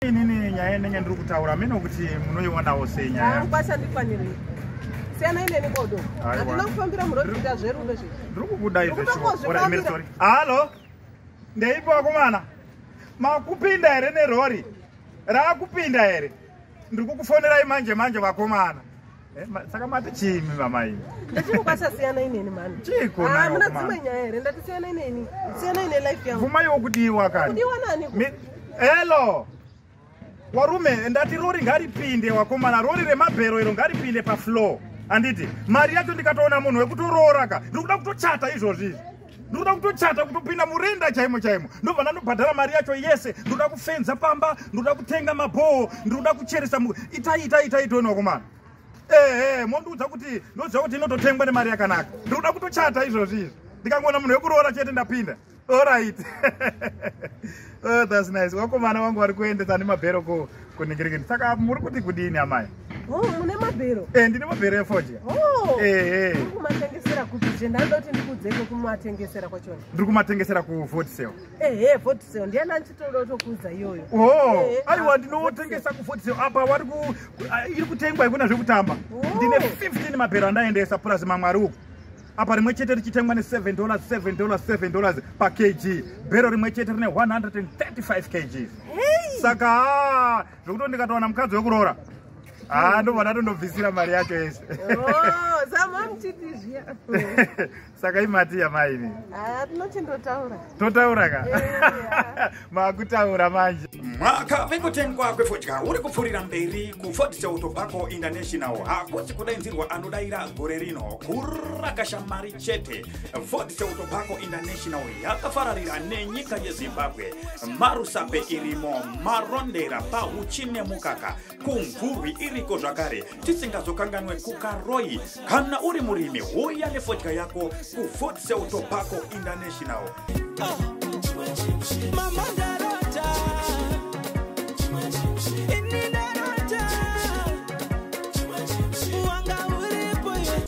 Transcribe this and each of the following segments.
Inini nyaya inenge ndiri kutaura mino kuti munoionawo sei nyaya. Mkwasha ndikwanirei. Siyanai neni bodo. Handina kufambira muroad kuita zverudo zvezvi. Ndiri kukuda izvo. Halo. Ndeipo vakomana. Makupinda here nerori? Rakupinda here? Ndiri kukufonerai manje manje vakomana. Saka mati chii mama iyi? Ndachikukwasha siyanai neni mani. Chiiko nayo? Muna dzimwe nyaya here? Ndati siyanai neni. Siyanai nelife yangu. Bvumaiwo kudiwa kani. Kudiwa nani? Hello. Warume ndati rori ngaripinde wakomana, rori remabhero iro ngaripinde pafloor. Anditi mari yacho ndikatoona munhu wekutoroora ka, ndikuda kutochata izvozvi izvi. Ndikuda kutochata kutopinda murenda chaimo chaimo. Ndobva ndandobhadhara mari yacho yese. Ndikuda kufenza pamba, ndikuda kutenga mabhoho, ndikuda kucheresa itai itai itai toona wakomana. Ehe, mondiudza kuti ndoziva kuti inototengwa nemari yakanaka. Ndikuda kutochata izvozvi izvi. Ndikangoona munhu wekuroora chete ndapinda. All right. Oh, that's nice. Wakomana wangu vari kuendesa nemabhero kuningirikini. Saka muri kuti kudini amai? Oh, mune mabhero? Ndine mabhero efodya. Oh. Muri kumatengesera kupi? Je, ndanoda kuti ndikuudzeko kumatengesera kwachona. Ndiri kumatengesera kuVodsale. Ehe, Vodsale. Ndiani anchitoda kutokuudza iyoyo? Oh, aiwa ndinotengesa kuVodsale. Apa vari ku iri kutengwa ikuna zvekutamba. Ndine 15 mabhero andaendesa plus mamwe ari uku. Apa rimwe chete richitengwa ne $7, $7, $7 pa kg. Bhero rimwe chete rine 135 kg. Hey! Saka zvekuti ndikatowana mukadzi wekuroora. Ndobva ndatondobvisira mari yacho yese. Oh, zama muchiti zviya. Saka imati yamaini. Tinochindotaura. Totaura ka? Makutaura manje. Mwaka wekutengwa kwefodya uri kupfuurira mberi kuVodsale Tobacco International. Hakusi kudainzirwa anodaira gore rino, kurakasha mari chete. Vodsale Tobacco International yakafararira nenyika yeZimbabwe. Marusape irimo, Marondera, pahuchi nemukaka, kumvurwi iriko zvakare. Tisingazokanganwe kuKaroi. Kana uri murimi, huya nefodya yako kuVodsale Tobacco International.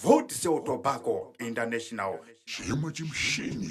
Vodsale Tobacco International. Chima chimshini.